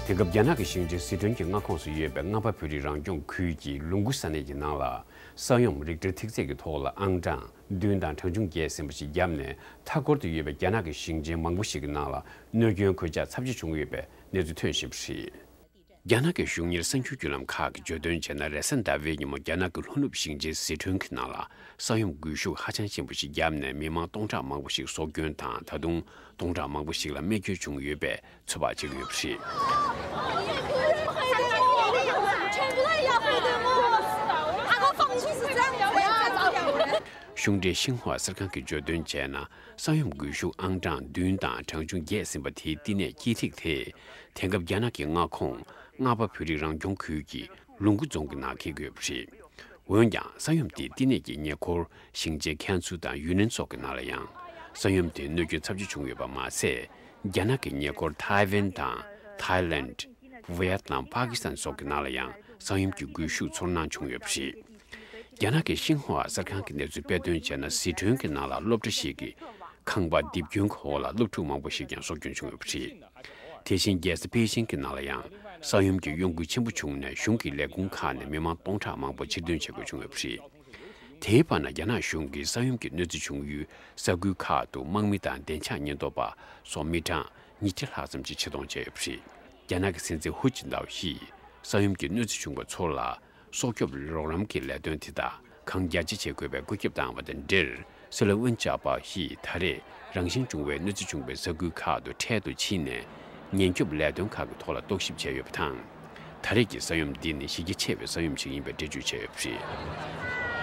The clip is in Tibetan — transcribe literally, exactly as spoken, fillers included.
དེང་སྐབས་རྒྱ་ནག་གི་ཞིང་ཆེན་སི་ཁྲོན་གྱི་མངའ་ཁོངས་སུ་ཡོད་པའི་རྔ་པ་བོད་རིགས་རང་སྐྱོང་ཁུལ་གྱི་ལུང་ཁུག་ས་གནས་ཀྱི་ནང་ལ། ས་ཡོམ་རིག་ཊར་ཐིག་ཚད་ཀྱི་ཐོག་ལ་ཨང་གྲངས་བདུན་དང་གྲངས་ཆུང་བརྒྱད་ཟིན་པ་ཞིག་བརྒྱབ་ནས། མཐའ་འཁོར་དུ་ཡོད་པའི་རྒྱ་ནག་གི་ཞིང་ཆེན་མང་པོ་ཞིག་གི་ནང་ལ་གནོད་སྐྱོན་གོད་ཆག་ཚབས་ཆེ་བྱུང་ཡོད་པའི་གནས་ཚུལ་ཐོན་བཞིན་པ་རེད། རྒྱ་ནག་གི་གཞུང་གཉེར་གསར་འགྱུར་བརྒྱུད་ལམ་ཁག་གིས་བརྗོད་དོན་བྱས་ན། རེས་གཟའ་ཟླ་བའི་ཉིན་མོ་རྒྱ་ནག་གི་ལྷོ་ནུབ་ཞིང་ཆེན་སི་ཁྲོན་གྱི་ནང་ལ་ས་ཡོམ་སྒུལ་ཤུགས་ཧ་ཅང་ཆེན་པོ་ཞིག་བརྒྱབ་ནས། མི་མང་སྟོང་ཕྲག་མང་པོ་ཞིག་སྲོག་སྐྱོན་དང་། ད་དུང་སྟོང་ཕྲག་མང་པོ་ཞིག་ལ་རྨས་སྐྱོན་བྱུང་ཡོད་པའི་ཚོད་དཔག་བྱེད་ཀྱི་ཡོད་པ་རེད། གཞུང་འབྲེལ་ཤིན་ཧྭ་གསར་ཁང་གིས་བརྗོད་དོན་བྱས་ན། ས་ཡོམ་སྒུལ་ཤུགས་ཨང་གྲངས་བདུན་དང་གྲངས་ཆུང་བརྒྱད་ཟིན་པ་དེའི་བསྟི་གནས་དཀྱིལ་ཐིག་དེ། དེང་སྐབས་རྒྱ་ནག་གི་མངའ་ཁོངས་རྔ་པ་བོད་རིགས་རང་སྐྱོང་ཁུལ་གྱི་ལུང་ཁུག་རྫོང་གི་ནང་འཁེལ་དགོས་པ་རེད། འོན་ཀྱང་། ས་ཡོམ་དེའི་བསྟི་གནས་ཀྱི་ཉེ་འཁོར་ཞིང་ཆེན་ཁན་སུའུ་དང་ཡུན་ནན་སོགས་ཀྱི་ནང་ལ་ཡང་ས་ཡོམ་དེས་གནོད་སྐྱོན་ཚབས་ཆེ་བྱུང་ཡོད་པ་མ་ཟད། རྒྱ་ནག་གི་ཉེ་འཁོར་ཐའེ་ཝན་དང་། ཐའི་ལེནྜ། ཝི་ཡེད་ནམ། པ་ཀི་སི་ཐན་སོགས་ཀྱི་ནང་ལ་ཡང་ས་ཡོམ་གྱི་སྒུལ་ཤུགས་ཚོར་སྣང་བྱུང་ཡོད་པ་རེད། རྒྱ་ནག་གི་ཤིན་ཧྭ་གསར་ཁང་གི་གནས་ཚུལ་སྤེལ་དོན་བྱས་ན། སི་ཁྲོན་གྱི་ནང་ལ་སློབ་གྲྭ་ཞིག་གི་ཁང་པ་རྡིབ་སྐྱོན་གྱི་འོག་ལ་སློབ་ཕྲུག་མང་པོ་ཞིག་ཀྱང་སྲོག་སྐྱོན་བྱུང་ཡོད་པ་རེད། དེ་བཞིན་རྒྱལ་ས་པེ་ཅིང་གི་ནང་ལ་ཡང་ས་ཡོམ་གྱི་གཡོ་འགུལ་ཆེན་པོ་བྱུང་ནས། གཞུང་གི་ལས་ཁུངས་ཁག་ནས་མི་མང་སྟོང་ཕྲག་མང་པོ་ཕྱིར་འདོན་བྱེད་དགོས་བྱུང་ཡོད་པ་རེད། དེའི་བར་ན། རྒྱ་ནག་གཞུང་གིས་ས་ཡོམ་གྱི་གནོད་འཚེ་བྱུང་ཡུལ་ས་ཁུལ་ཁག་ཏུ་དམག་མི་དང་བདེ་འཇགས་ཉེན་རྟོག་པ་སོགས་མི་གྲངས་ཉིས་བརྒྱ་ལྷག་ཙམ་ཞིག་ཕྱིར་གཏོང་བྱས་ཡོད་པ་རེད། རྒྱ་ནག་གི་སྲིད་འཛིན་ཧུ་ཅིན་ཏའོ་ཡིས་ས་ཡོམ་གྱི་གནོད་འཚེ་བྱུང་བ་ཚོ་ལ་སྲོག་སྐྱོབ་རོགས་རམ་གྱི་ལས་དོན་དེ་དག་གང་རྒྱ་ཆེ་བྱེད་དགོས་པའི་བཀོད་ཁྱབ་བཏང་བ་དང་འབྲེལ། སྲིད་བློན་ཝུན་ཅཱ་པའོ་ཡིས་ད་རེས་རང་བཞིན་བྱུང་བའི་གནོད་འཚེ་བྱུང་བའི་ས་ཁུལ་ཁག་ཏུ་འཕྲལ་དུ་ཕྱིན་ནས། ཉེན་སྐྱོབ་ལས་དོན་ཁག་གི་ཐོག་ལ་རྟོག་ཞིབ་བྱས་ཡོད་པ་དང་། ད་རེས་ཀྱི་ས་ཡོམ་འདི་ནི་གཞི་རྒྱ་ཆེ་བའི་ས་ཡོམ་ཞིག་ཡིན་པའི་འགྲེལ་བརྗོད་བྱས་ཡོད་པ་རེད།